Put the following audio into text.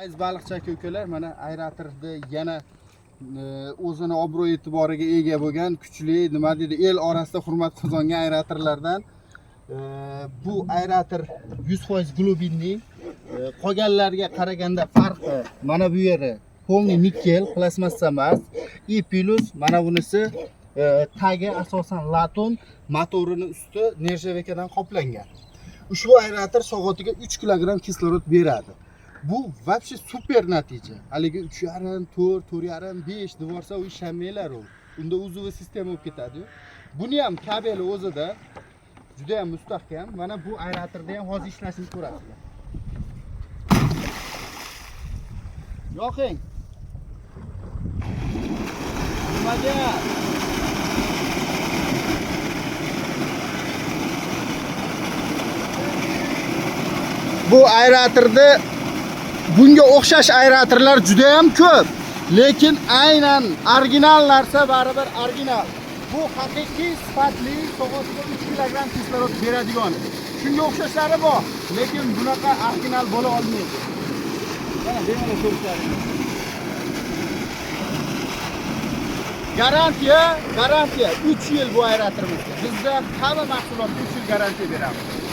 Aziz baliqchi aka ukalar, mana aeratorda yana o'zini obro' e'tiboriga ega bo'lgan kuchli, nima deydi, el orasida hurmat qozongan aeratorlardan. Bu aerator 100% глубинный. Qolganlarga qaraganda farqi mana bu yeri полный никель, plastmassa emas. И плюс mana bunisi tagi asosan laton, motorini usti нержавейка dan qoplangan. Ushbu aerator soatiga 3 kilogramm kislorod beradi. Bu вообще super natija. Haligi 3,5, 4, 4,5, 5 devorsa u ishlanmanglar u. Unda узловый sistema bo'lib ketadi-yu. Buni ham kabeli o'zida juda ham mustahkam. Mana bu aeratorda ham hozir ishlashini ko'rasizlar. Yoqing. Nima gap? Bu aeratorda bunga o'xshash aeratorlar juda ham ko'p, lekin aynan original narsa baribir original. Bu haqiqiy sifatli soatiga 3 kilogramm kislorod beradigan. Shunga o'xshashlari bor, lekin bunaqa original bo'la olmaydi. Mana bemalol ko'rishlaringiz. Garantiya, garantiya 3 yil bu aeratorimizga. Bizda hamma mahsulotga 3 yil garantiya beramiz.